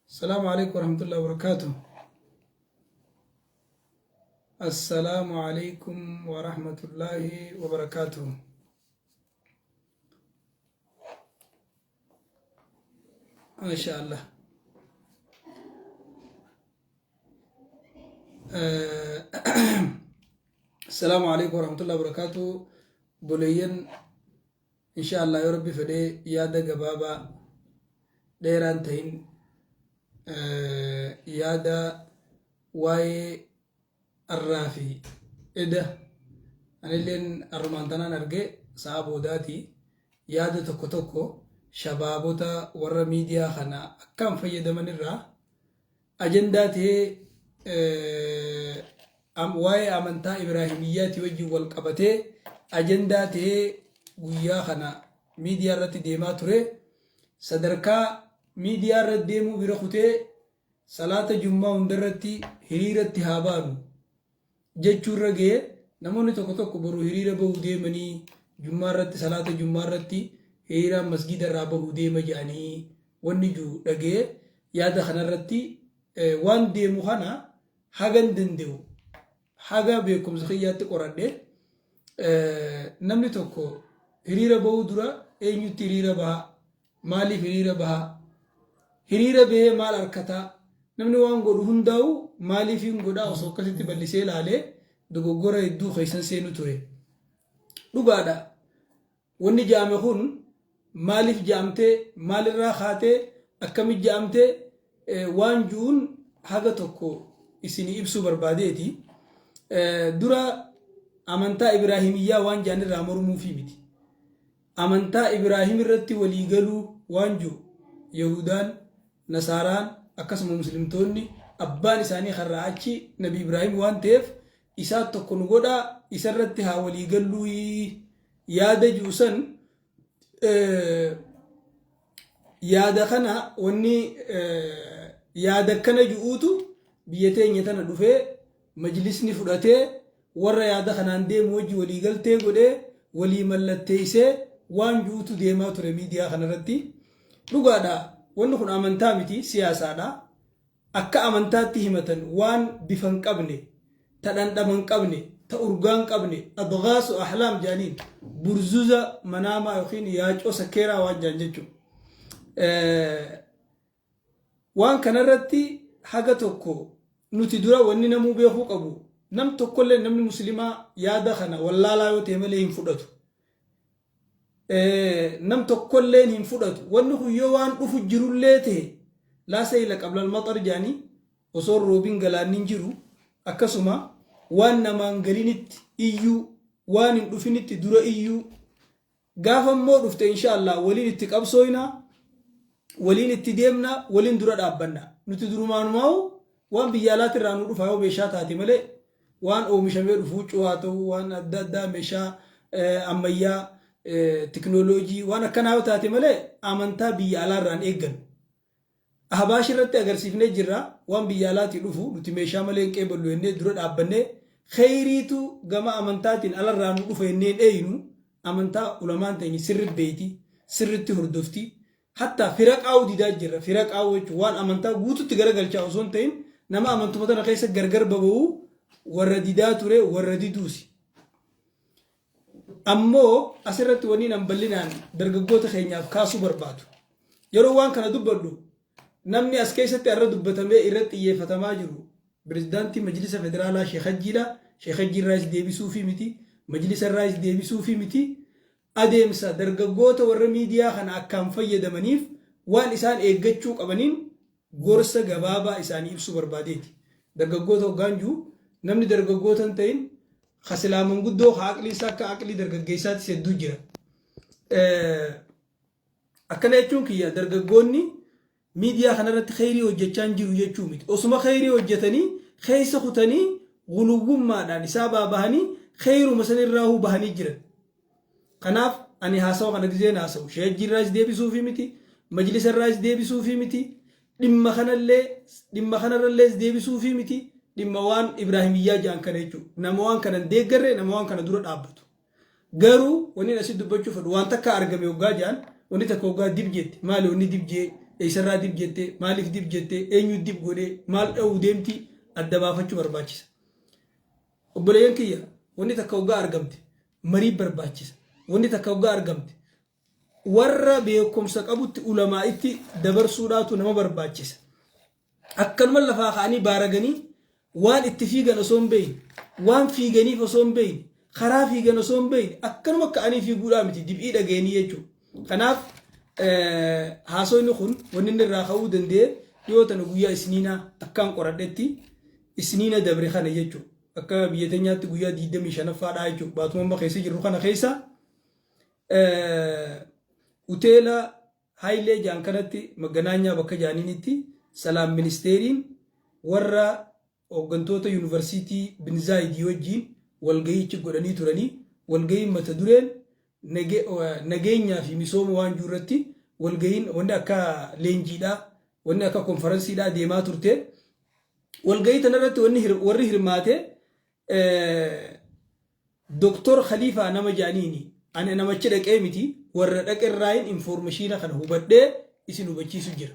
Assalaamu alaikum warahmatullahi wabarakatuh. Assalaamu alaikum warahmatullahi wabarakatuh. Masha Allah. Assalaamu alaikum warahmatullahi wabarakatuh. Boleeyyan insha Allah yoo rabbi fedhee yaada gabaabaa dheeraan tahin yaada waa'ee arraa fi eda anilleen arrumaan tanaan arge sa'a boodaati yaada tokko tokko shabaabota warra miidiyaa kana akkaan fayyadaman irraa ajandaa ta'ee waa'ee amantaa Ibraahimiyyaati wajjin wal qabatee ajandaa ta'ee guyyaa kana miidiyaa irratti deemaa ture sadarkaa miidiyaa irra deemuu bira kutee salaata jummaa hundarratti hiriiratti haa baanu jechuu irra ga'ee namoonni tokko tokko boru hiriira bahuu deemanii jummaa irratti salaata jummaa irratti hiriiraan masgiida irraa bahuu deema jedhanii wanni jiru dhaga'ee yaada kanarratti waan deemu kana hagan danda'u haga beekumsa kiyyaatti qoradhe namni tokko hiriira bahuu dura eenyutti hiriira baha maaliif hiriira baha hiriira bahee maal arkataa namni waan godhu hundaa'u maaliif hin godhaa osoo akkasitti bal'isee ilaalee dogoggora hedduu keessan seenu ture dhugaadha. Wanni ja'ame kun maaliif ja'amtee, maalirraa kaatee, akkamitti ja'amtee waan ju'uun haga tokko isinii ibsuu barbaadeeti. Dura amantaa Ibraahimiyyaa waan ja'an irraa mormuufii miti. Amantaa Ibraahim irratti walii galuu waan ju'u Yahudaan, Nasaaraan akkasuma Muslimtoonni abbaan isaanii karraa achi Nabi Ibraahim waan ta'eef isaa tokko nu godhaa isarratti haa walii galluu yaada jiru san yaada kana wanni yaada akkana ji'uutu biyya teenya tana dhufee majlisni fudhatee warra yaada kanaan deemu wajji walii galtee godhee walii mallatteessee waan ji'uutu deemaa ture miidiyaa kanarratti. Dhugaadha wanni kun amantaa miti siyaasaadha. Akka amantaatti himatan waan bifa hin qabne, ta dhandhama hin qabne, ta urgaa hin qabne, adghaasu ahlaam jedhaniin burzuza manaamaa yookiin yaacoo sakkeeraa waan jedhan jechuudha. Waan kanarratti haga tokko nuti dura wanni namuu beekuu qabu nam tokkollee namni muslimaa yaada kana wallaalaa yoo ta'e malee hin fudhatu. Nam tokkolleen hin fudhatu. Wanni kun yoo waan dhufu jirullee ta'e laa sayla qablal maxar jedhanii osoo roobin galaanni hin jiru akkasuma waan namaan galinitti iyyuu waan hin dhufinitti dura iyyuu gaafa immoo dhufte insha Allah waliin itti qabsooyna waliin itti deemna waliin dura dhaabbanna nuti durumaanumaa'u waan biyya alaati irraa nu dhufa yoo meeshaa taate malee waan oomishamee dhufu huccuu haa ta'u waan adda addaa meeshaa ammayyaa tiknooloojii waan akkanaa yoo taate malee amantaa biyya alaa irraan eeggannu. Ahbaash irratti agarsiifnee jirra waan biyya alaatii dhufu nuti meeshaa malee hin qeeballu jennee dura dhaabbannee kheyriitu gama amantaatiin alarraa nu dhufa jennee hin eeynu amantaa ulamaan teenya sirri beeyti sirritti hordofti Hatta fira qaa'uu didaa jirra. Fira qaa'uu jechuun waan amantaa guututti garagalchaa osoo hin ta'in nama amantuma tana keessa gargar baba'uu warra didaa ture warra diduusi. Ammoo asirratti wanni nan bal'inaan dargaggoota keenyaaf kaasuu barbaadu. Yeroo waan kana dubbadhu namni as keessatti har'a dubbatamee irratti xiyyeeffatamaa jiru pirezidaantii Majlisa Federaalaa Sheekh Hajjiidha. Sheekh Hajjii irraayis deebisuufii miti. Majlisa irraayis deebisuufii miti. Adeemsa dargaggoota warra miidiyaa kana akkaan fayyadamaniif waan isaan eeggachuu qabaniin gorsa gabaabaa isaanii ibsuu barbaadeeti. Dargaggoota hoggaan jiru namni dargaggoota hin ta'in ka silaa manguddoo ka aqlii isaa akka aqlii dargaggeessaatis hedduu jira. Akkana jechuun kiyya dargaggoonni miidiyaa kanarratti kheyrii hojjechaa hin jiru jechuu miti. Osuma kheyrii hojjetanii keessa kutanii guluwwummaadhaan isaa baabahanii kheyruma sanirraahuu bahanii jiran. Kanaaf ani haasawa kana gizeen haasawu sheejjii irraas deebisuufii miti, majlisa irraas deebisuufii miti, dhimma kanallee dhimma kanarrallees deebisuufii miti. dhimma waan Ibraahimiyyaa jedhan kana jechuudha. Nama waan kana hin deeggarre, nama waan kana dura dhaabbatu. Garuu wanni asitti dubbachuu fedhu, waan takka argame hoggaa jedhan, wanni takka hoggaa dib jette, maali wanni dib jee, eessarraa dib jette, maaliif dib jette, eenyu dib godhe, maal dha'uu deemti, adda baafachuu barbaachisa. Obboleeyyan kiyya, wanni takka hoggaa argamte marii barbaachisa. Wanni takka hoggaa argamte warra beekumsa qabutti, ulamaa'itti dabarsuudhaatu nama barbaachisa. Akkanuma lafaa ka'anii baaraganii waan itti fiigan osoo hin beekne, waan fiiganiif osoo hin beekne, karaa fiigan osoo hin beekne, akkanuma ka'anii fiiguudhaa miti, dib'ii dhageenii jechuudha. Kanaaf haasofni kun wanni inni irraa ka'uu danda'e, dhiyoo tana guyyaa Isniinaa akkaan qoradhetti, Isniina dabre kana jechuudha. Akka biyya teenyaatti guyyaa 25ffaadhaa jechuudha. Baatuma amma keessa jirru kana keessa hoteela Hayilee jaan kanatti, Maganaanyaa bakka jaaniinitti, Salaam Ministeeriin warra hooggantoota Yuunivarsiitii Binzaayidii wajjin walgahiichi godhanii turanii, walgahiin mata dureen nageenyaa fi misooma waan jiru irratti, walgahiin wanni akka leenjiidhaa, wanni akka konferensiidhaa deemaa turte. Walgahii tanarratti wanni warri hirmaate Doktor Khaliifaa nama jaaniini. Ani namachi dhaqee miti, warra dhaqerraayin information kana hubadhee isin hubachiisu jira.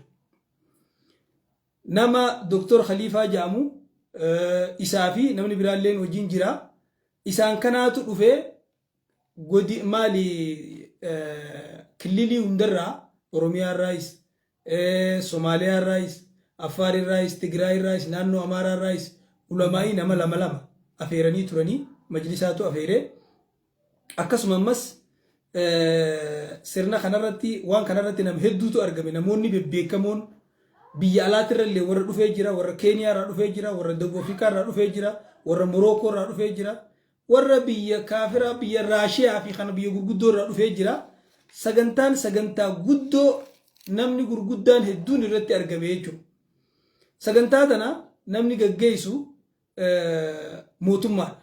Nama Doktor Khaliifaa jedhamu isaa fi namni biraalleen wajjin jira. Isaan kanaatu dhufee godi maali killilii hundarraa, Oromiyaarraayis, Somaaliyaarraayis, Affaariraayis, Tigraayirraayis, naannoo Amaaraarraayis ulamaa'ii nama lama lama afeeranii turanii, majlisaatu afeeree. Akkasuma ammas sirna kanarratti, waan kanarratti nama hedduutu argame. Namoonni bebbeekamoon biyya alaatirra illee warra dhufee jira, warra Keeniyaa irraa dhufee jira, warra Dawub Afrikaa irraa dhufee jira, warra Morookoo irraa dhufee jira, warra biyya kaafiraa, biyya Raashiyaa fi kana biyya gurguddoo irraa dhufee jira. Sagantaan sagantaa guddoo namni gurguddaan hedduun irratti argame jechuudha. Sagantaa tana namni gaggeessu mootummaadha.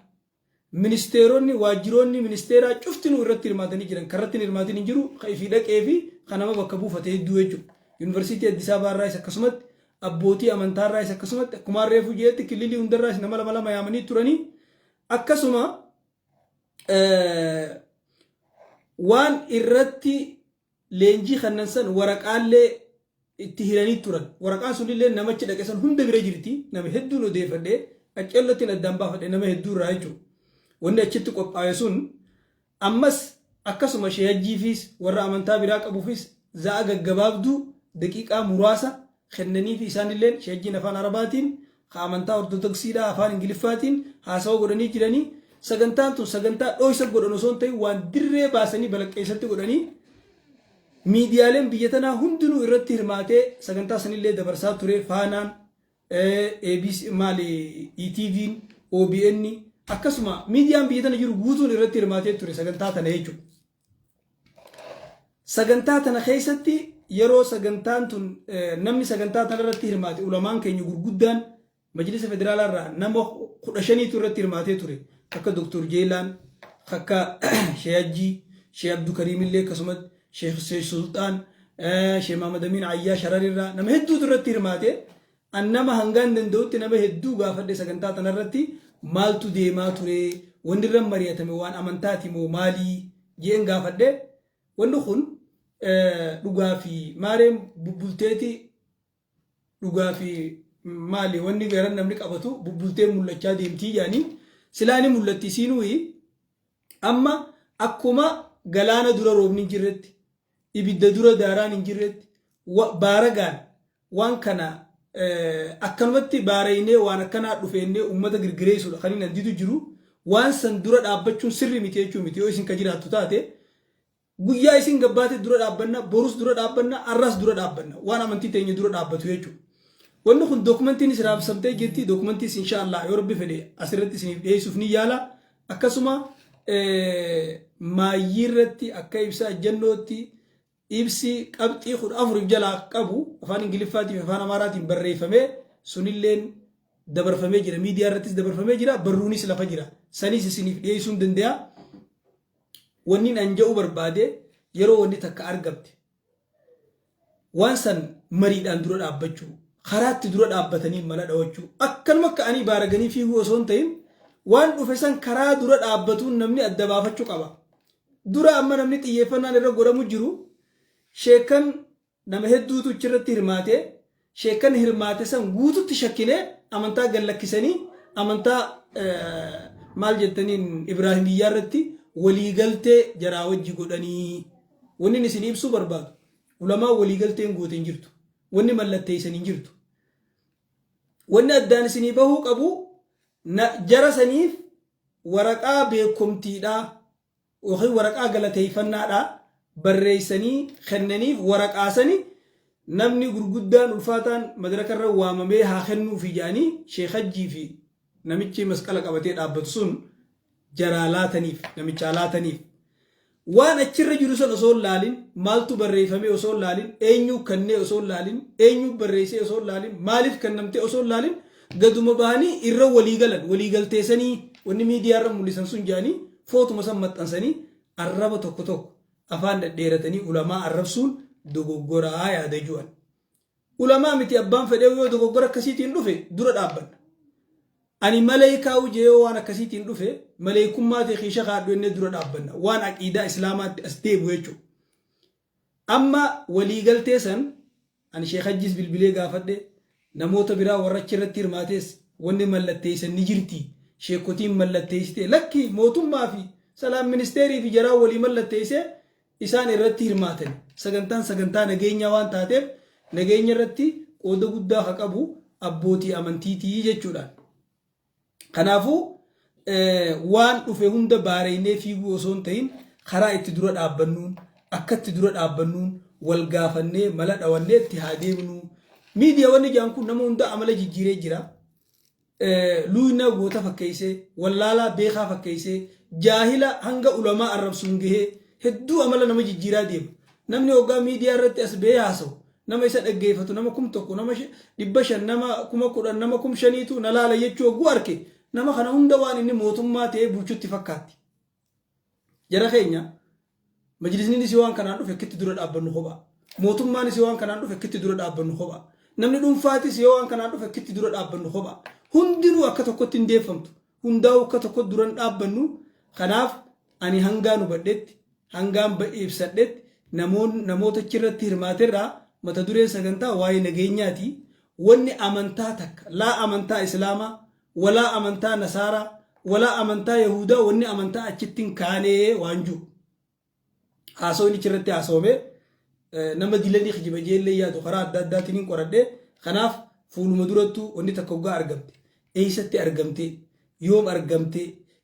Ministeeronni, waajjiroonni ministeeraa cuftinuu irratti hirmaatanii jiran. Kan irratti hin hirmaatin hin jiru, kan ifii dhaqee fi kan nama bakka buufate hedduu jechuudha. Yuunivarsiitii Addis Ababaa irraayis akkasumatti, abbootii amantaa irraayis akkasumatti, akkuma reefu jeetti killilii hundarraayis nama lama lama yaamanii turanii. Akkasuma waan irratti leenjii kannan san waraqaallee itti hiranii turan. Waraqaan sunillee namachi dhaqe san hunda bira jirti. Nama hedduun odeeffadhee qaccellottiin addaan baafadhe nama hedduu irraa jechuudha. Wanni achitti qophaa'e sun ammas akkasuma sheeyajjiifis warra amantaa biraa qabuufis za'a gaggabaabduu daqiiqaa muraasa kennanii fi isaanilleen sheeyajjiin afaan Arabaatiin, ka amantaa Ortodoksiidhaa afaan Ingiliffaatiin haasawa godhanii jiranii. Sagantaan tun sagantaa dhooysa godhan osoo hin ta'in, waan dirree baasanii balaqqeessatti godhanii, miidiyaaleen biyya tanaa hundinuu irratti hirmaatee sagantaa sanillee dabarsaa ture. Faanaan, ABC, maali, ETV'n, OBN, akkasuma miidiyaan biyya tana jiru guutuun irratti hirmaatee ture sagantaa tana jechuudha. Sagantaa tana keessatti yeroo sagantaan tun, namni sagantaa tana irratti hirmaate, ulamaan keenya gurguddaan Majlisa Federaalaa irraa nama 15tu irratti hirmaatee ture. Akka Dr. Jeelaan, akka Sheeyajjii, Shee Abdukariim illee akkasumatti, Sheekh Sulxaan, Sheekh Mahamad Amiin Ayyaa Shararirraa nama hedduutu irratti hirmaate. An nama hangaan danda'utti nama hedduu gaafadhe, sagantaa tanarratti maaltu deemaa ture, wanni irra mari'atame waan amantaati moo maalii jeen gaafadhe. Wanni kun dhugaa fi maareen bubbulteeti, dhugaa fi maali, wanni garan namni qabatu bubbultee mul'achaa deemtii jedhanii, silaa ni mul'atti isiinuyi. Amma akkuma galaana dura roobni hin jirretti, ibidda dura daaraan hin jirretti, baaragaan waan kana akkanumatti baaraynee waan akkanaa dhufeennee uummata girgireessuudha kan inni anditu jiru. Waan san dura dhaabbachuun sirri miti jechuu miti. Yoo isin ka jiraattu taate, guyyaa isin gabbaate dura dhaabbanna, borus dura dhaabbanna, arras dura dhaabbanna, waan amantii teenya dura dhaabbatu jechuudha. Wanni kun dookumantiinis raabsamtee jirti. Dookumantiis insha Allah yoo Rabbi fedhe asirratti isiniif dhiyeessuuf ni yaala. Akkasuma maayyii irratti akka ibsa ejjennootti ibsi qabxii 14 jalaa qabu afaan Ingiliffaatii fi afaan Amaaraatiin barreeffamee sunilleen dabarfamee jira. Miidiyaa irrattis dabarfamee jira. Barruunis lafa jira. Sanis isiniif dhiyeessuu hin danda'a. Wanni an jedhu barbaade, yeroo wanni takka argamte waan san mariidhaan dura dhaabbachuu, Karaatti dura dhaabbatanii mala dhawachuu. Akkanuma ka'anii baaraganii fiiguu osoo hin ta'in, waan dhufe san karaa dura dhaabbatuun namni adda baafachuu qaba. Dura amma namni xiyyeeffannaan irra godhamu jiru, sheekkan nama hedduutu achirratti hirmaate, sheekkan hirmaate san guututti shakkinee amantaa gad lakkisanii amantaa maal jettaniin Ibraahimiyyaa irratti waliigaltee jaraa wajji godhanii. Wanni isin ibsuu barbaadu, ulamaa waliigalteen goote hin jirtu. Wanni mallatteessan hin jirtu. Wanni addaan isinii bahuu qabu, jara saniif waraqaa beekomtiidhaa yookiin waraqaa galateeffannaadhaa barreessanii kennaniif, waraqaa sani namni gurguddaan ulfaataan madaraka irra waamamee haa kennuufi jedhanii Sheekh Hajjii fi namichi masqala qabatee dhaabbatu sun jaraa laataniif, namichaa laataniif. Waan achirra jiru san osoo hin laalin, maaltu barreeffamee osoo hin laalin, eenyuu kennee osoo hin laalin, eenyuu barreessee osoo hin laalin, maaliif kennamtee osoo hin laalin, gaduma bahanii irra walii galan. Walii galteessanii wanni miidiyaa irra mul'isan sun jedhanii footuma san maxxansanii arraba tokko tokko afaan dhedheeratanii ulamaa arrabsuun dogoggoraa yaada ju'an. Ulamaa miti, abbaan fedhee yoo dogoggora akkasiitiin dhufe dura dhaabbanna. Ani maleekaa ujee yoo waan akkasiitiin dhufe, maleekummaa ta'e kiisha kaadhu jennee dura dhaabbanna. Waan aqiidaa Islaamaatti as deebi'u jechuudha. Amma waliigaltee san ani Sheekh Hajjiis bilbilee gaafadhe, namoota biraa warra achirratti hirmaates, wanni mallatteessan ni jirti. Sheekotiin mallatteessite, lakki, mootummaa fi salaam ministeerii fi jaraa walii mallatteessee isaan irratti hirmaatan. Sagantaan sagantaa nageenyaa waan taateef, nageenya irratti qooda guddaa ka qabu abbootii amantiitii jechuudhaan. Kanaafuu waan dhufe hunda baareynee fiiguu osoo hin ta'in, karaa itti dura dhaabbannuun, akka itti dura dhaabbannuun wal gaafannee mala dhawannee itti haa deemnu. Miidiyaawwan ijaan kun nama hunda amala jijjiiree jira. Luuyna goota fakkeessee, wallaalaa beekaa fakkeessee, jaahila hanga ulamaa arrabsuun gahee hedduu amala nama jijjiiraa deema. Namni hoggaa miidiyaa irratti as bahee haasa'u, nama isa dhaggeeffatu nama 1000, nama 500, nama 10,000, nama 5,000tu na laala jechuu hogguu arke, nama kana hunda waan inni mootummaa ta'ee bulchutti fakkaatti. Jara keenya, majlisniinis waan kanaan dhufe akkitti dura dhaabbannu kophaa. Mootummaanis waan kanaan dhufe akkitti dura dhaabbannu kophaa. Namni dhuunfaatis yoo waan kanaan dhufe akkitti dura dhaabbannu kophaa. Hundinuu akka tokkotti hin deeffamtu. Hundaa'uu akka tokkotti dura hin dhaabbannu. Kanaaf ani hangaan hubadhetti, hangaan ibsadhetti, namoota achirratti hirmaaterraa mata dureen sagantaa waa'ee nageenyaati. Wanni amantaa takka, laa amantaa Islaamaa, walaa amantaa Nasaaraa, walaa amantaa Yahudaa, wanni amantaa achitti hin kaanee waan jiru. Haasawni achirratti haasawame nama dilanii kijiba jeellee yaadu karaa adda addaatiin hin qoradhe. Kanaaf fuuluma durattuu wanni takka hoggaa argamte, eessatti argamte, yoom argamte,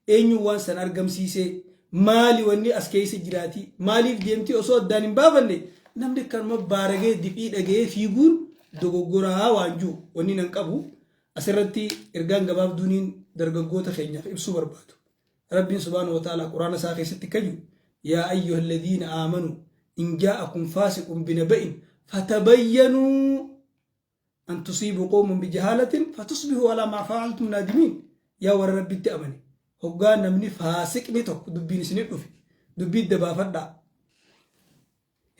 eenyuun waan san argamsiise, maali wanni as keessa jiraati, maaliif deemti, osoo addaan hin baafanne namni akkanuma baaragee diphii dhaga'ee fiiguun dogoggoraa waan jiru wanni nan qabu. Asirratti ergaan gabaabduuniin dargaggoota keenyaaf ibsuu barbaadu. Rabbiin subhaanahu wa ta'ala Quraana isaa keessatti kaju, "Yaa ayyuha alladhiina aamanuu in jaa'akum faasiqun binaba'in fatabayyanuu an tusiibuu qawman bijahaalatin fatusbihuu alaa maa fa'altum naadimiin." Yaa warra Rabbitti amane, hoggaa namni faasiqni tokko dubbiin isinit dhufe, dubbii dabaafadhaa.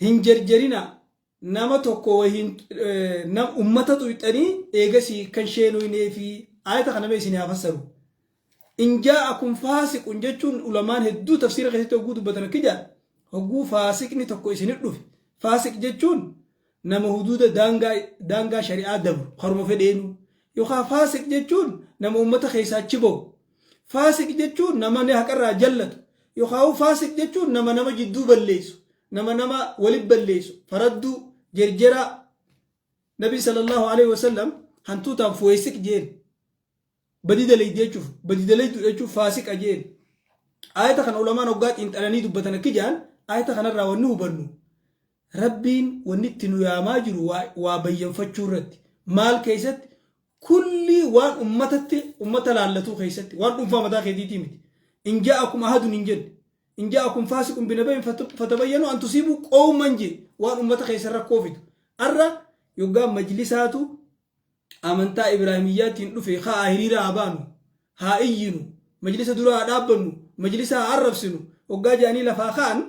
Hin jarjarinaa. Nama tokko wahiin ummata xuyxanii eegasii kan sheenuynee fi ayata kana mee isin haa fassaru. "In jaa'akum faasiqun" jechuun ulamaan hedduu tafsiira keessatti hogguu dubbatan akki jedhan, hogguu faasiqni tokko isinit dhufe. Faasiq jechuun nama huduuda, daangaa shari'aa dabru karuma fedheenu, yookaan faasiq jechuun nama ummata keessaa achi bahu. Faasiq jechuun nama ni haqarraa jallatu, yookaan faasiq jechuun nama nama jidduu balleessu, nama nama walit balleessu, faradduu, jerjeraa. Nabi sallallahu alaihi wasallam hantuutaan fuweesiq jeen. Badii dalaydi jechuuf, badii dalaydu jechuuf faasiqa jeen. Ayata kana ulamaan hoggaa xiinxalanii dubbatan akki jedhan, ayata kanarraa wanni hubannu, Rabbiin wanni itti nu yaamaa jiru waa bayyanfachuu irratti. Maal keessatti? Kulli waan ummatatti, ummata laallatuu keessatti, waan dhuunfaa mataa keetiitii miti. "In jaa'akum ahadun" hin jenne. "In jaa'akum faasiqun binaba'in fatabayyanu an tusiibuu qawman" jee, waan ummata keessa rakkoo fidu. Arra yoggaa majlisaatu amantaa Ibraahimiyyaatiin dhufe, ka'aa hiriira haa baanu, haa iyyinu, majlisa dura haa dhaabbannu, majlisa haa arrabsinu hoggaa jedhanii lafaa ka'an.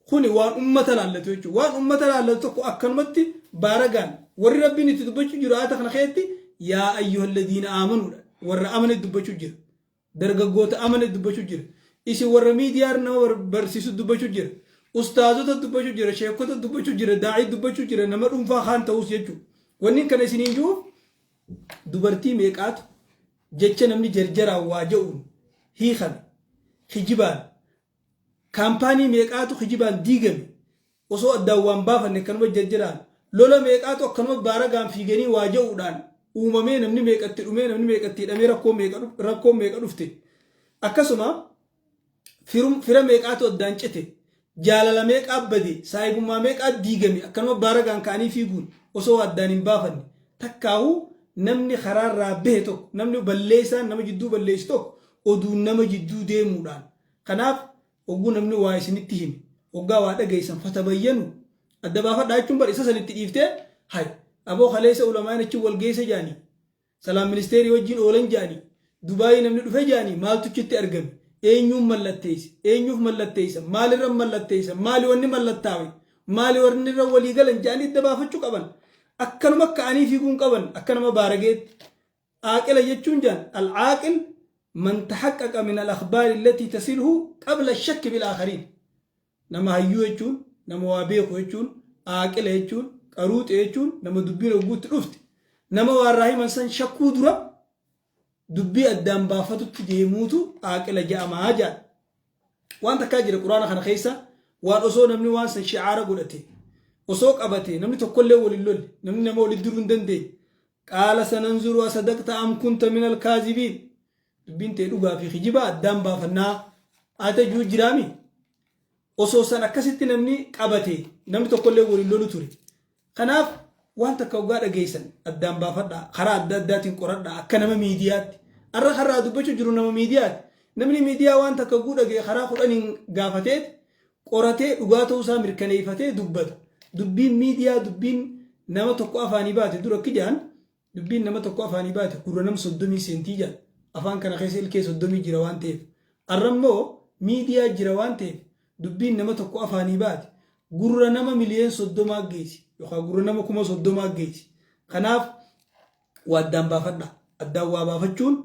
Kuni waan ummata laallatu jechuudha. Waan ummata laallatu tokko akkanumatti baaragaan warri Rabbiin itti dubbachuu jiru aayata kana keessatti yaa ayyuhalladiina aamanuudha. Warra amane dubbachuu jira. Dargaggoota amane dubbachuu jira. Isin warra miidiyaa nama barsiisu dubbachuu jira. Ustaazota dubbachuu jira, sheekota dubbachuu jira, daa'ii dubbachuu jira, nama dhuunfaa kaan ta'us jechuudha. Wanni kana isiniin jiruuf dubartii meeqaatu jecha namni jarjaraan waa ja'uun hiikame, kijibaan, kaampaanii meeqaatu kijibaan diigame, osoo addaan waan baafanne akkanuma jarjaraan, lola meeqaatu akkanuma baaragaan fiiganii waa ja'uudhaan uumamee, namni meeqatti dhumee, namni meeqatti hidhamee, rakkoon meeqa dhufte. Akkasuma fira meeqaatu addaan cite, jaalala meeqaa bade, saahibummaa meeqaa diigame, akkanuma baaragaan ka'anii fiiguun osoo addaan hin baafanne. Takkaa'uu namni karaarraa bahe tokko, namni balleessaan nama jidduu balleessu tokko oduun nama jidduu deemuudhaan. Kanaaf hogguu namni waa isinitti hime, hoggaa waa dhageessan, fatabayyanu, adda baafadhaa jechuun bar isa sanitti dhiiftee, hay aboo kaleessa ulamaan achi wal geessa jaanii, salaam ministeerii wajjin oolan jaanii, Dubaayii namni dhufe jaanii, maaltu achitti argame, eenyuun mallatteesse, eenyuuf mallatteessa, maalirra mallatteessa, maali wanni mallattaawe, maali warri irra walii galan jaanii adda baafachuu qaban. Akkanuma ka'anii fiiguun qaban akka nama baarageetti. Aaqila jechuun jaan al-aaqil man tahaqqaqa min al-akhbaari allatii tasilhu qabla shakki bil aakhariin. Nama hayyuu jechuun, nama waa beeku jechuun, aaqila jechuun, qaruuxe jechuun nama dubbiin hogguutti dhufte nama waa irraa himan san shakkuu dura dubbii addaan baafatutti deemuutu aaqila ja'amaa jaan. Waan takkaa jira Quraana kana keessa, waan osoo namni waan san shi'aara godhate, osoo qabate, namni tokkollee waliin lolle, namni nama walitti diruu hin dandeenye. Qaala sananzuru asadaqta am kunta min alkaazibiin. Dubbiin tee dhugaa fi kijibaa addaan baafannaa aata jiru jiraami. Osoo san akkasitti namni qabate, namni tokkollee waliin lolu ture. Kanaaf waan takka hoggaa dhageessan addaan baafadhaa, karaa adda addaatiin qoradhaa akka nama miidiyaatti. Arra karraa dubbachuu jiru nama miidiyaati. Namni miidiyaa waan takka hogguu dhagee karaa 10n gaafateet qoratee dhugaa ta'uusaa mirkaneeffatee dubbata. Dubbiin miidiyaa, dubbiin nama tokko afaanii baate dura akki jedhan, dubbiin nama tokko afaanii baate gurra nam 30 seentii jedhan. Afaan kana keessa ilkee 30 jira waan ta'eef. Arra immoo miidiyaa jira waan ta'eef dubbiin nama tokko afaanii baate gurra nama miliyeen 30 geessi yookaan gurra nama 30,000 geessi. Kanaaf waa addaan baafadha. Addaan waa baafachuun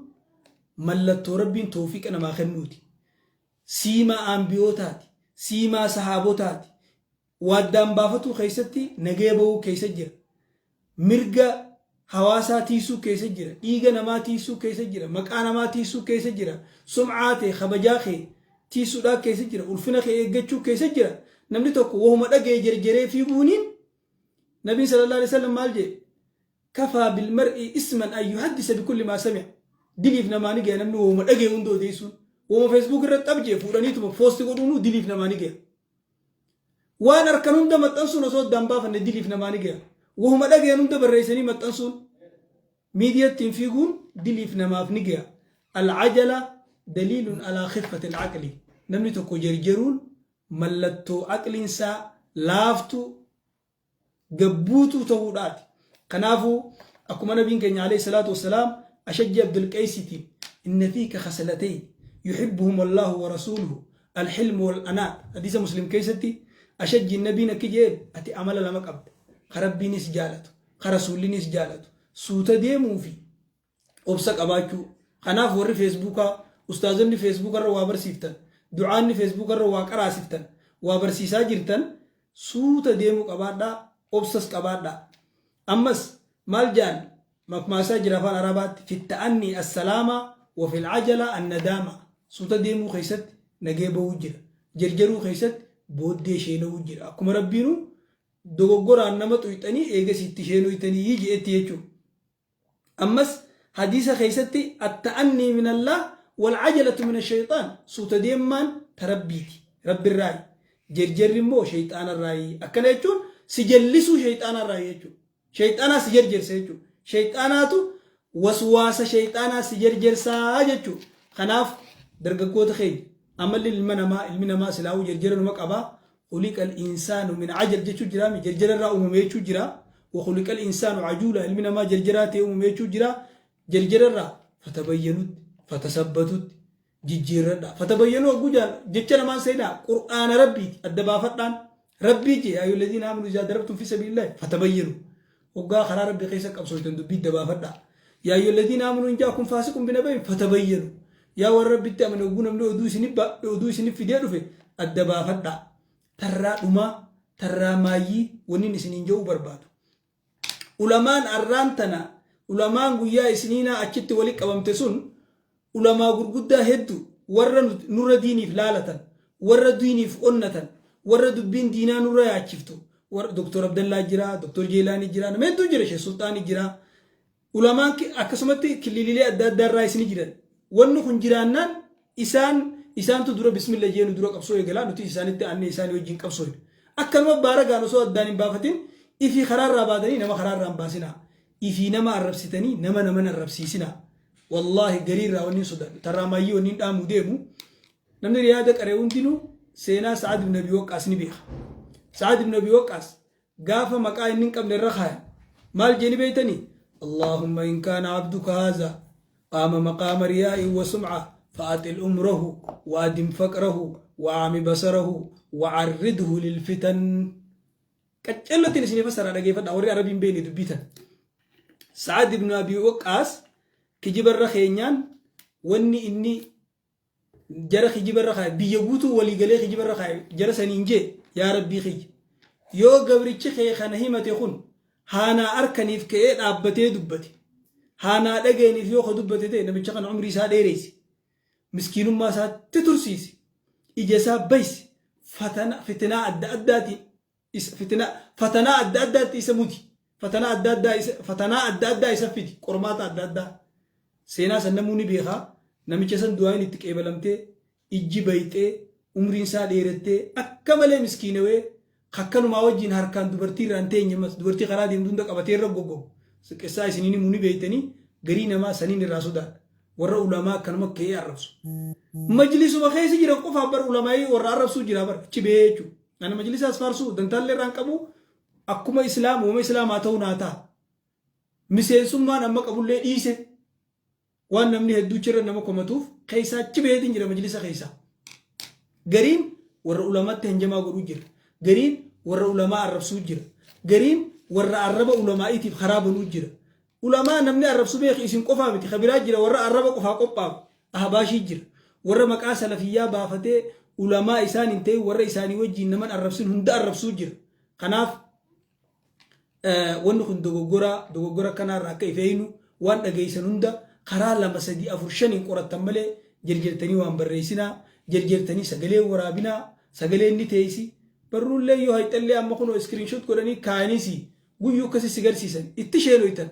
mallattoo Rabbiin toofiqa namaa kennuuti. Siimaa aanbiyootaati. Siimaa sahaabotaati. Waa addaan baafatuu keessatti nagaya bahuu keessa jira. Mirga hawaasaa tiisuu keessa jira. Dhiiga namaa tiisuu keessa jira. Maqaa namaa tiisuu keessa jira. Sum'aa ta'e kabajaa kee tiisuudhaa keessa jira. Ulfina kee eeggachuu keessa jira. Namni tokko wahuma dhaga'e jerjeree fiiguuniin, Nabiin sallallahu alaihi wasallam maal jedhe? Kafaa bilmar'i isman an yuhaddisa bikulli maa sami'a. Diliif namaa ni gaya namni wahuma dhaga'e hunda odeessuun. Wahuma Facebook irratti xabjee fuudhaniituma post godhuun diliif namaa ni gaya. Waan harkan hunda maxxansuun osoo addaan baafanne diliif namaa ni gaya. Wahuma dhagayan hunda barreessanii maxxansuun, miidiyaattiin fiiguun diliif namaaf ni gaya. Al-ajala daliilun alaa khiffati al-aqli. Namni tokko jerjeruun mallattoo aqliinsaa laaftuu gabbuutuu ta'uudhaati. Kanaafuu akkuma nabiin keenya alayhi salaatu wassalaam Ashajji Abdulqeesitiin inna fiika khasalatayn yuhibbuhum Allahu wa rasuuluhu, alhilmu wal anaat, hadiisa Muslim keessatti Ashajjiin nabiin akki jeen, ati amala lama qabda ka Rabbiinis jaalatu, ka rasuullinis jaalatu, suuta deemuu fi obsa qabaachuu. Kanaaf warri Feesbuukaa, ustaazonni Feesbuukarra waa barsiiftan, du'aanni Feesbuukarra waa qaraasiftan, waa barsiisaa jirtan, suuta deemuu qabaadhaa, obsas qabaadhaa. Ammas maal jaan makmaasaa jira afaan Arabaatti: fitta'anni assalaama wa fil ajala annadaama. Suuta deemuu keessatti nagee bahuu jira, jarjaruu keessatti booddee sheena'uu jira. Akkuma Rabbiinuu dogoggoraan nama xuyxanii eegas itti sheenoytanii je'etti jechuudha. Ammas hadiisa keessatti atta'annii min Allah wal ajalatu min ashayxaan, suuta deemmaan ta Rabbiiti, Rabbirraayi, jerjerri immoo shayxaanarraayi. Akkana jechuun si jallisuu shayxaanarraayi jechuudha. Shayxaanaa si jerjersa jechuudha. Shayxaanaatu waswaasa, shayxaanaa si jerjersaa jechuudha. Kanaaf dargaggoota keenya, amalli ilma namaa, ilmi namaa silaa'uu jerjera numa qabaa. Khuliqa al-insaanu min ajal jechuu jiraami, jerjera irraa uumame jechuu jira. Wa khuliqa al-insaanu ajuula, ilmi namaa jerjeraa ta'e uumame jechuu jira. Jerjera irraa fatabayyanutti, fatasabbatutti. Jijjiirradhaa. Fatabayyanuu hogguu jaan jecha namaan seenaa Qur'aana Rabbiiti adda baafadhaan. Rabbii jee yaa ayyuhalladiina aamanu izaa darabtum fi sabiilillaahi fatabayyanu. Hoggaa karaa Rabbii keessa qabsooytan dubbii adda baafadhaa. Yaa ayyuhalladiina aamanu in jaakum faasiqun binaba'in fatabayyanu. Yaa warra Rabbitti amane hogguu namni oduu isinif oduu isinif fidee dhufe adda baafadhaa. Tarraa dhumaa tarraa maayyii wannin isiniin ja'uu barbaadu. Ulamaan arraan tana ulamaan guyyaa isniinaa achitti wali qabamte sun ulamaa gurguddaa heddu warra nurra diiniif laalatan, warra diiniif onnatan, warra dubbiin diinaa nurra yaachiftu, warra Doktor Abdallaa jira, Doktor Jeelaanii jira, nama hedduu jira, Sheekh Sulxaanii jira. Ulamaan akkasumatti kilililee adda addaa irraayis ni jiran. Wanni kun jiraannaan isaan isaantu dura bismilla jee nu dura qabsoo eegala, nutis isaanitti aannee isaanii wajjin qabsooyna. Akkanuma baaragaan osoo addaan hin baafatin ifii karaa irraa baatanii nama karaa irraa hin baasinaa. Ifii nama arrabsitanii nama naman arrabsiisinaa. Wallaahi garii irraa wanni hin sodaadhu. Tarraa maayyii wanni hin dhaamuu deemu. Namni riyaada qaree hundinuu seenaa Sa'ad ibn Abi Waqqaas ni beeka. Sa'ad ibn Abi Waqqaas Gaafa maqaa inni hin qabne irra kaayan maal jeeni beeytanii? Allaahumma in kaana abduka haazaa qaama maqaama riyaa'in wa sum'a fa'axil umrahu wa adim faqrahu wa a'mi basarahu wa arridhu lilfitan. Qaccellottiin isinii fassaraa dhageeffadhaa warri Arabii hin beekne dubbii tana. Sa'ad ibn Abi Waqqaas kijiba irra keenyaan wanni inni jara kijiba irra kaaye biyya guutuu walii galee kijiba irra kaaye jara saniin jee yaa rabbii kiyya yoo gabrichi kee kana himate kun haanaa arkaniif ka'ee dhaabbatee dubbate haanaa dhaga'aniif yoo ka dubbate ta'e namicha kana umrii isaa dheereessi miskiinummaa isaatti tursiisi ija isaa baysi fatana fitinaa adda addaatiin isa fitinaa fatanaa adda addaatti isa mudi fatanaa adda addaa isa fatanaa adda addaa isa fidi qormaata adda addaa seenaa san namuu ni beekaa namicha san du'aayin itti qeebalamtee ijji bayxee umriin isaa dheerattee akka malee miskiinawee kakkanumaa wajjin harkaan dubartii irraa hin teenye mas dubartii karaa deemtu hunda qabatee irra goggogu qissaa isiniin himuu ni beeytanii garii namaa saniin irraa sodaadha warra ulamaa akkanuma ka'ee arrabsu majlisuma keessa jiran qofaaf bar ulamaayii warra arrabsuu jira bar achi ba'ee jechuudha. Ani majlisaas faarsuu dantaallee irraan qabu akkuma islaam uuma islaamaa ta'uu naa ta'a. Miseensummaan amma qabullee dhiise waan namni hedduu chirra nama komatuuf keessaa achi baheetiin jira majlisa keessaa. Gariin warra ulamaatti hanjamaa godhuu jira. Gariin warra ulamaa arrabsuu jira. Gariin warra arraba ulamaa'iitiif karaa banuu jira. Ulamaa namni arrabsu beeki isin qofaa miti ka biraa jira warra arraba qofaa qophaawe ahbaashii jira warra maqaa salafiyyaa baafatee ulamaa isaan hin ta'in warra isaanii wajjiin naman arrabsin hunda arrabsuu jira kanaaf wanni kun dogoggora dogoggora kanaarra akka if eeynu waan dhageessan hunda karaa lama sadii afur shaniin qorattan malee jerjertanii waan barreessinaa jerjertanii sagalee waraabinaa sagaleen ni teessi barruullee yoo hayxallee amma kunoo iskiriinshoot godhanii kaayaniisi Guyyuu akkasi si garsiisan itti sheenoytan.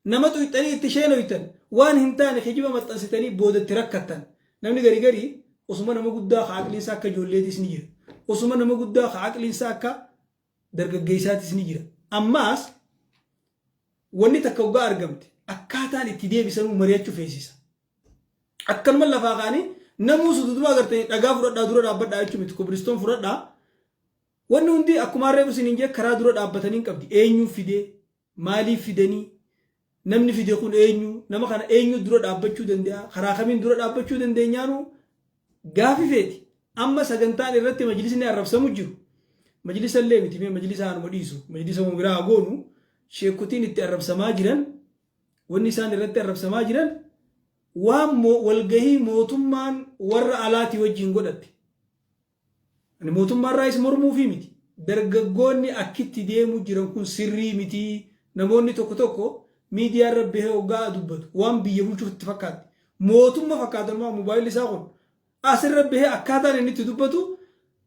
Nama xuyxanii itti sheenoytan. Waan hin taane kijiba maxxansitanii booda itti rakkattan. Namni gari garii osuma nama guddaa ka aqliin isaa akka ijoolleetis ni jira. Osuma nama guddaa ka aqliin isaa akka dargaggeessaatis ni jira. Ammaas wanni takka hoggaa argamte akkaataan itti deebisanuu mari'achuu feesisa. Akkanuma lafaa kaanii namuu sududuma agartanii dhagaa fudhadhaa dura dhaabbadhaa jechuu miti kobilistoon fudhadhaa. Wanni hundi akkumaan reefu isiniin jee karaa dura dhaabbatanii hin qabdi. Eenyuu fidee? Maaliif fidanii? Namni fide kun eenyu? Nama kana eenyu dura dhaabbachuu danda'a? Karaa kamiin dura dhaabbachuu dandeenyaanu gaafi feeti. Amma sagantaan irratti majlisni arrabsamu jiru. Majlisa illee miti mee majlisa anuma dhiisu. Majlisa biraa haa goonu. Sheekotiin itti arrabsamaa jiran wanni isaan irratti arrabsamaa jiran waan walgahii mootummaan warra alaatii wajjin godhatte. Ani mootummaarraayis mormuufii miti. Dargaggoonni akkitti deemuu jiran kun sirrii miti. Namoonni tokko tokko miidiyaarra bahee hoggaa dubbatu waan biyya bulchuuf itti fakkaatti. Mootumma fakkaata mobaayilli isaa kun asirra bahee akkaataan inni itti dubbatu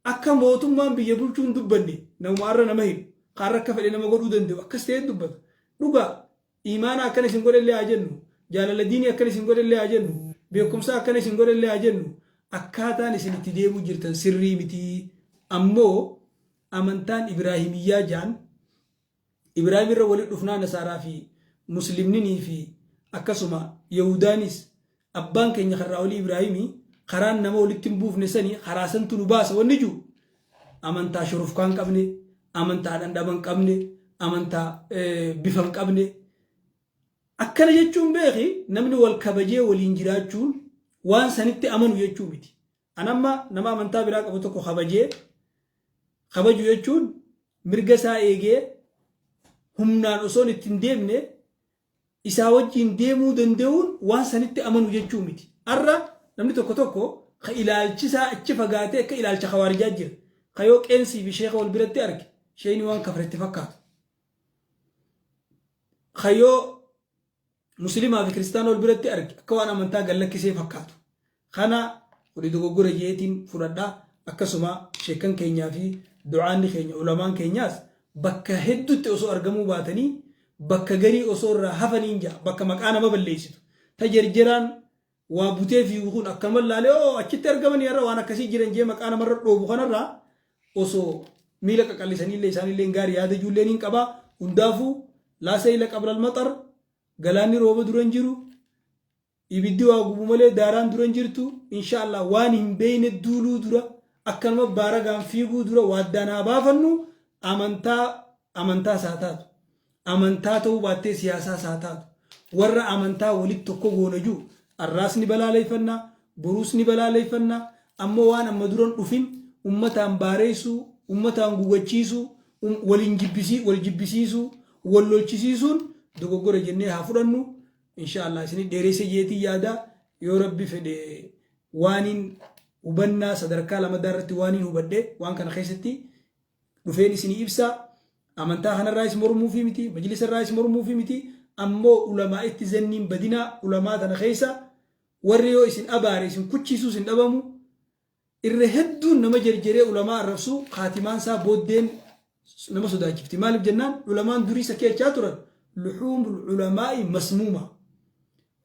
akka mootummaan biyya bulchuu hin dubbanne namuma har'a nama hidhu kaarra akka fedhe nama godhuu danda'u akkas ta'ee dubbata. Dhugaa Iimaana akkana isin godhellee haa jennu, jaalala diinii akkana isin godhellee haa jennu, beekumsa akkana isin godhellee haa jennu, akkaataan isin itti deemuu jirtan sirrii miti. Ammoo amantaan Ibraahimiyyaa jaan Ibraahim irra walitti dhufnaa Nasaaraa fi Muslimninii fi akkasuma Yahudaanis abbaan keenya karraa olii Ibraahimii karaan nama walitti hin buufne sani karaa santu nu baasa wanni jiru amantaa shurufkaa hin qabne, amantaa dhandhama hin qabne, amantaa bifa hin qabne. Akkana jechuun beeki namni wal kabajee waliin jiraachuun, waan sanitti amanu jechuu miti. An amma nama amantaa biraa qabu tokko kabajee kabaju jechuun mirga isaa eegee humnaan osoon itti hin deemne isaa wajjiin deemuu danda'uun waan sanitti amanu jechuu miti. Arra namni tokko tokko ka ilaalchi isaa achi fagaatee akka ilaalcha khawaarijaa jira. Ka yoo qeensii fi sheekha wal biratti arge sheeyni waan kafre itti fakkaatu. Ka yoo muslimaa fi kiristaana wal biratti arge akka waan amantaa gad lakkisee fakkaatu. Kana kuni dogoggora jeetiin fudhadha. Akkasuma sheekkan keenyaa fi du'aanni keenya ulamaan keenyaas bakka hedduutti osoo argamuu baatanii bakka garii osoo irraa hafaniin ja'a bakka maqaa nama balleessitu. Ta jerjeraan waa butee fiigu kun akkanuma laalee oo achitti argamanii har'a waan akkasii jiran jee maqaa namarra dhoobu kanarraa osoo miila qaqallisaniillee isaanillee gaarii yaada ijoolleen hin qabaa. Hundaafuu laa sayla qabla almaxar, galaanni rooba dura hin jiru, ibiddi waa gubu malee daaraan dura hin jirtu. Insha Allah waan hin beeyne duuluu dura, akkanuma baaragaan fiiguu dura waaddaan haa baafannu. Amantaa amantaas haa taatu, amantaa ta'uu baattee siyaasaas haa taatu, warra amantaa walitti tokko goona jiru arraas ni balaaleeffannaa, boruus ni balaaleeffannaa. Ammoo waan amma duran dhufin ummataan baareessuu, ummataan gugachiisuu, waliin jibbisii wal jibbisiisuu, wal lolchisiisuun dogoggora jennee haa fudhannu. Insha Allah isin dheeresse jeetii yaada. Yoo Rabbi fedhe waaniin hubannaa sadarkaa lamadaa irratti waaniin hubadhe waan kana keessatti dhufeen isinii ibsa. Amantaa kanarraayis mormuufii miti, majlisa irraayis mormuufii miti, ammoo ulamaa itti zanniin badinaa. Ulamaa tana keessa warri yoo isin abaare isin kuchiisuus hin dhabamu. Irra hedduun nama jerjeree ulamaa arrabsuu kaatimaan isaa booddeen nama sodaachifti. Maaliif jennaan, ulamaan durii sakkeechaa turan luhuumul ulamaa'i masmuuma,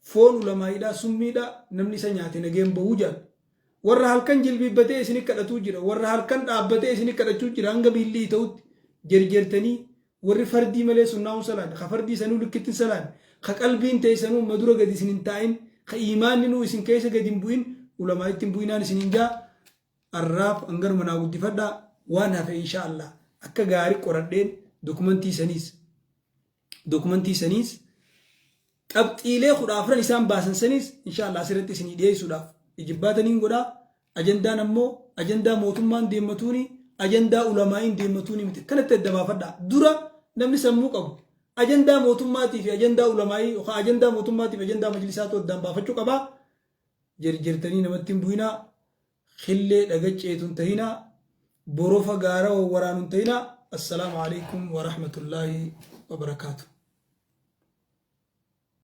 foon ulamaa'iidhaa summiidha, namni isa nyaate nageen bahuu jedhan. Warra halkan jilbiibbatee isin kadhatuu jira, warra halkan dhaabbatee isin kadhachuu jira. Hanga miilli ta'utti jerjertanii warri fardii malee sunnaa'uun salaanne, ka fardii sanuu likkitti hin salaanne, ka qalbiin teessanuu madura gadi isin hin taa'in, ka iimaanni nuu isin keessa gadi hin bu'in, ulamaa itti hin bu'inaan isin hin jaa. Arraaf hanganuma naa guddifadhaa. Waan hafe insha Allah akka gaarii qoradheen dokumentii saniis qabxiilee 14 isaan baasan saniis insha Allah asirratti isinii dhiyeessuudhaaf ijibbaataniin godhaa. Ajandaan ammoo ajandaa mootummaan deemmatuuni, ajandaa ulamaa'iin deemmatuuni miti. Kanatti adda baafadhaa. Dura namni sammuu qabu ajandaa mootummaatii fi ajandaa ulamaa'ii yookaan ajandaa mootummaatii fi ajandaa majlisaatu addaan baafachuu qabaa. Jerjertanii namatti hin bu'inaa, khillee dhagacceetu hin tahinaa, borofa gaara waraanu hin tahinaa. Assalaamu alaikum warahmatullaahi wabarakaatu.